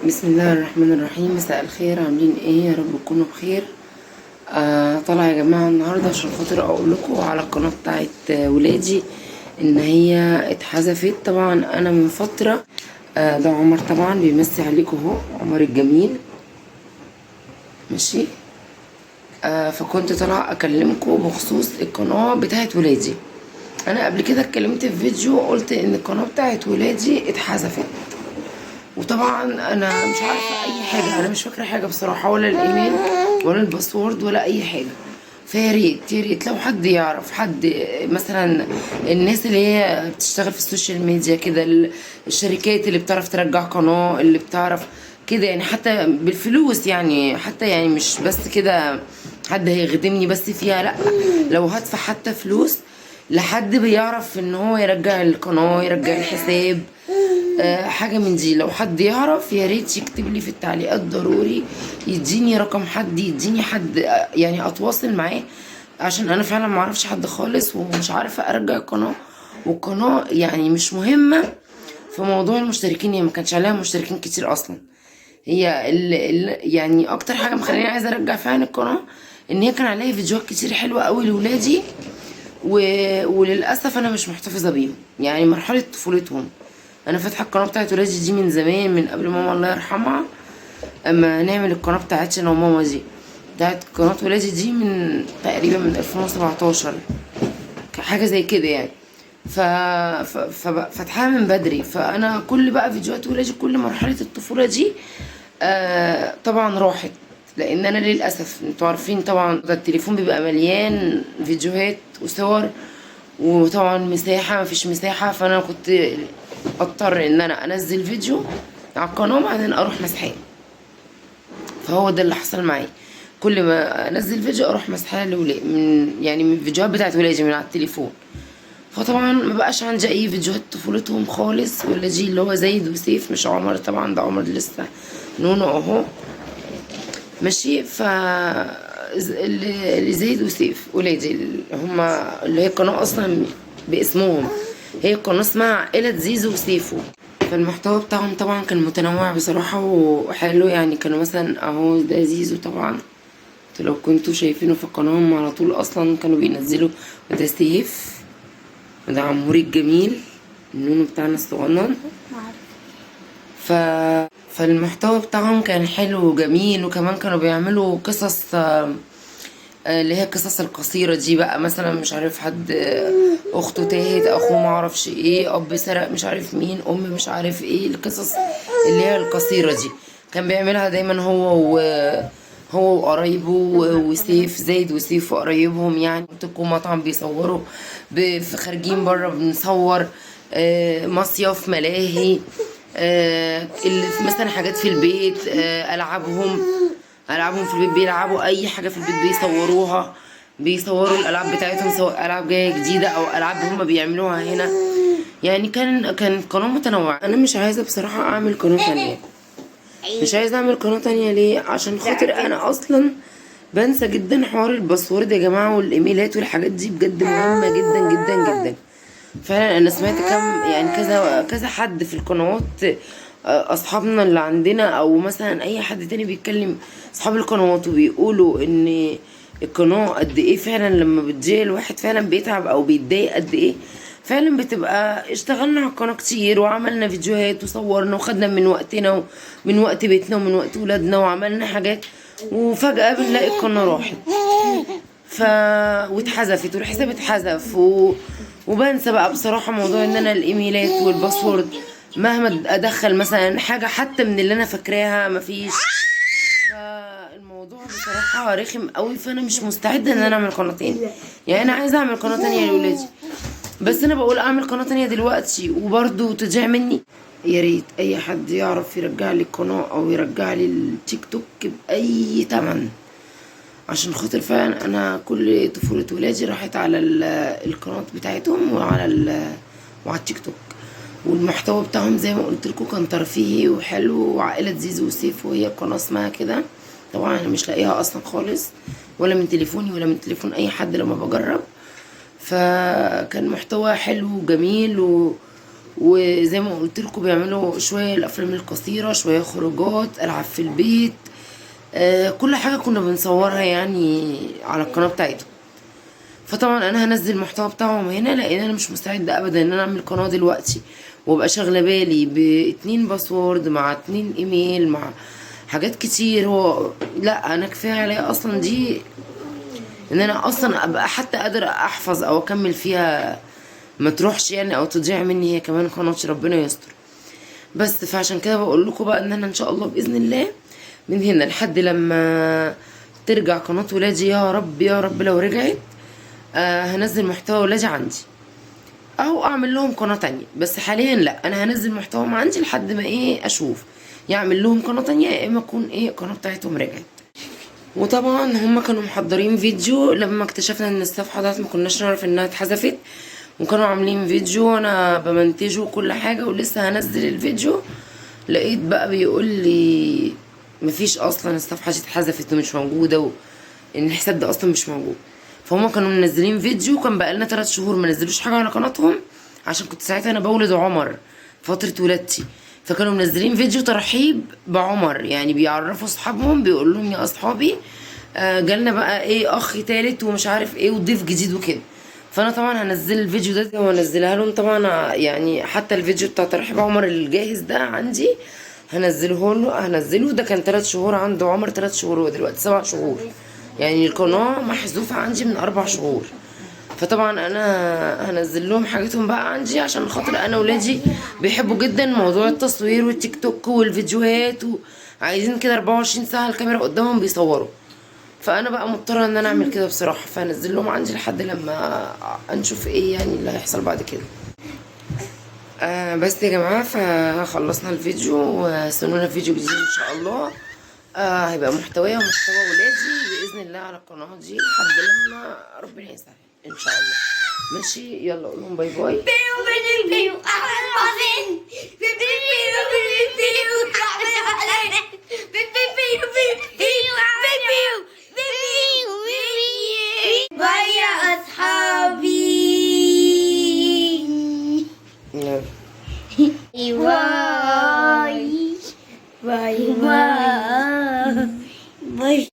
بسم الله الرحمن الرحيم. مساء الخير، عاملين ايه؟ يا رب تكونوا بخير. طالعه يا جماعة النهارده عشان خاطر اقول لكم على القناة بتاعت ولادي ان هي اتحذفت. طبعا انا من فترة، ده عمر طبعا بيمسي عليكم اهو، عمر الجميل، ماشي. فكنت طالعه اكلمكم بخصوص القناة بتاعت ولادي. انا قبل كده اتكلمت في فيديو قلت ان القناة بتاعت ولادي اتحذفت، وطبعا انا مش عارفه اي حاجة، انا مش فاكره حاجة بصراحة، ولا الايميل ولا ال password ولا اي حاجة. فيا ريت يا ريت لو حد يعرف حد، مثلا الناس اللي هي بتشتغل في ال social media كده، الشركات اللي بتعرف ترجع قناة، اللي بتعرف كده يعني، حتى بالفلوس يعني، حتى يعني مش بس كده حد هيخدمني بس فيها، لا لو هدفع حتى فلوس لحد بيعرف ان هو يرجع القناة، يرجع الحساب، حاجة من دي. لو حد يعرف يا ريت يكتب لي في التعليقات، ضروري يديني رقم حد، يديني حد يعني اتواصل معاه، عشان انا فعلا ما اعرفش حد خالص ومش عارفة ارجع القناة. والقناة يعني مش مهمة في موضوع المشتركين، هي ما كانش عليها مشتركين كتير اصلا. هي ال يعني اكتر حاجة مخليني عايزة ارجع فعلا القناة ان هي كان عليها فيديوهات كتير حلوة قوي لولادي، وللاسف انا مش محتفظة بيهم، يعني مرحلة طفولتهم. انا فاتحة القناة بتاعت ولادي دي من زمان، من قبل ماما الله يرحمها، اما نعمل القناة بتاعتي انا وماما دي، بتاعت قناة ولادي دي من تقريبا من 2017 حاجة زي كده يعني. فاتحاها من بدري. فانا كل بقى فيديوهات ولادي كل مرحلة الطفولة دي طبعا راحت، لان انا للاسف انتوا عارفين طبعا ده التليفون بيبقى مليان فيديوهات وصور، وطبعا مساحة مفيش مساحة، فانا كنت اضطر ان انا انزل فيديو على القناة وبعدين اروح مسحاه. فهو ده اللي حصل معايا، كل ما انزل فيديو اروح مسحاه لولادي، من يعني من الفيديوهات بتاعت ولادي من على التليفون. فطبعا ما بقاش عندي اي فيديوهات طفولتهم خالص، ولادي اللي هو زايد وسيف، مش عمر طبعا، ده عمر لسه نونو اهو، ماشي. ف اللي زايد وسيف ولادي هما اللي هي القناة اصلا باسمهم، هي القناة اسمها عائلة زيزو وسيفو. فالمحتوى بتاعهم طبعا كان متنوع بصراحة وحلو يعني. كانوا مثلا اهو ده زيزو طبعا، انتوا لو كنتوا شايفينه في القناة هم على طول اصلا كانوا بينزلوا، وده سيف، وده عموري الجميل النونو بتاعنا الصغنن. فالمحتوى بتاعهم كان حلو وجميل، وكمان كانوا بيعملوا قصص، اللي هي القصص القصيرة دي بقى، مثلا مش عارف حد، اخته تاهت، اخوه معرفش ايه، اب سرق مش عارف مين، ام مش عارف ايه، القصص اللي هي القصيرة دي كان بيعملها دايما هو وقرايبه وسيف، زايد وسيف وقرايبهم يعني. قلت مطعم بيصوروا، خارجين بره بنصور، مصيف، ملاهي، مثلا حاجات في البيت، العابهم في البيت، بيلعبوا اي حاجة في البيت بيصوروها، بيصوروا الالعاب بتاعتهم سواء العاب جاية جديدة او العاب هم بيعملوها هنا يعني. كان قناة متنوعة. انا مش عايزه بصراحة اعمل قناة تانية، مش عايزه اعمل قناة تانية ليه؟ عشان خاطر انا اصلا بنسى جدا حوار ال password يا جماعة، والايميلات والحاجات دي بجد مهمة جدا جدا جدا. فعلا انا سمعت كم يعني كذا كذا حد في القنوات، اصحابنا اللي عندنا او مثلا اي حد تاني بيتكلم اصحاب القنوات، وبيقولوا ان القناة قد ايه فعلا لما بتضيع الواحد فعلا بيتعب او بيتضايق قد ايه. فعلا بتبقى اشتغلنا على القناة كتير وعملنا فيديوهات وصورنا وخدنا من وقتنا ومن وقت بيتنا ومن وقت ولادنا وعملنا حاجات، وفجأة بنلاقي القناة راحت واتحذفت والحساب اتحذف، وبنسى بقى بصراحة موضوع ان انا الايميلات وال password، مهما ادخل مثلا حاجة حتى من اللي انا فاكراها مفيش. فالموضوع بصراحة رخم قوي، فانا مش مستعدة ان انا اعمل قناة تاني. يعني انا عايزة اعمل قناة تانية لولادي، بس انا بقول اعمل قناة تانية دلوقتي وبرضه تضيع مني. يا ريت اي حد يعرف يرجع لي القناة او يرجع لي التيك توك باي تمن، عشان خاطر فعلا انا كل طفولة ولادي راحت على القناة بتاعتهم وعلى التيك توك. والمحتوى بتاعهم زي ما قلت لكم كان ترفيهي وحلو، وعائلة زيزو وسيف وهي القناة اسمها كده. طبعا انا مش لاقيها اصلا خالص، ولا من تليفوني ولا من تليفون اي حد لما بجرب. فكان محتوى حلو وجميل وزي ما قلت لكم بيعملوا شوية الافلام القصيرة، شوية خروجات، العاب في البيت، كل حاجة كنا بنصورها يعني على القناة بتاعتهم. فطبعا انا هنزل المحتوى بتاعهم هنا، لان انا مش مستعدة ابدا ان انا اعمل قناة دلوقتي وابقى شاغله بالي باتنين password مع 2 ايميل مع حاجات كتير. هو لا، انا كفاية عليا اصلا دي ان انا اصلا ابقى حتى قادرة احفظ او اكمل فيها، ما تروحش يعني او تضيع مني هي كمان قناتي، ربنا يستر. بس فعشان كده بقول لكم بقى ان انا ان شاء الله باذن الله من هنا لحد لما ترجع قناة ولادي، يا رب يا رب لو رجعت، هنزل محتوى ولادي عندي او اعمل لهم قناة تانية. بس حاليا لا، انا هنزل محتواهم عندي لحد ما اشوف يعمل لهم قناة تانية، يا اما اكون القناة بتاعتهم رجعت. وطبعا هم كانوا محضرين فيديو لما اكتشفنا ان الصفحة ديت ما كناش نعرف انها اتحذفت، وكانوا عاملين فيديو وانا بمنتجه وكل حاجة ولسه هنزل الفيديو، لقيت بقى بيقول لي مفيش اصلا، الصفحة دي اتحذفت ومش موجودة، ان الحساب ده اصلا مش موجود. فهم كانوا منزلين فيديو، كان بقالنا 3 شهور ما نزلوش حاجة على قناتهم، عشان كنت ساعتها انا بولد عمر فترة ولادتي، فكانوا منزلين فيديو ترحيب بعمر، يعني بيعرفوا اصحابهم، بيقول لهم يا اصحابي جالنا بقى اخ تالت ومش عارف ايه وضيف جديد وكده. فانا طبعا هنزل الفيديو ده وانزلها لهم طبعا، يعني حتى الفيديو بتاع ترحيب عمر الجاهز ده عندي هنزله له، هنزله. ده كان 3 شهور عنده عمر، 3 شهور ودلوقتي 7 شهور، يعني القناة محذوفة عندي من 4 شهور. فطبعا انا هنزل لهم حاجتهم بقى عندي، عشان خاطر انا ولادي بيحبوا جدا موضوع التصوير والتيك توك والفيديوهات، وعايزين كده 24 ساعة الكاميرا قدامهم بيصوروا. فانا بقى مضطرة ان انا اعمل كده بصراحة، فهنزل لهم عندي لحد لما نشوف ايه يعني اللي هيحصل بعد كده. بس يا جماعة، فخلصنا الفيديو، واستنونا في فيديو جديد ان شاء الله. هيبقى محتوايا ومحتوى ولادي باذن الله على القناة دي لحد لما ربنا يسهل ان شاء الله. ماشي، يلا قول لهم bye bye.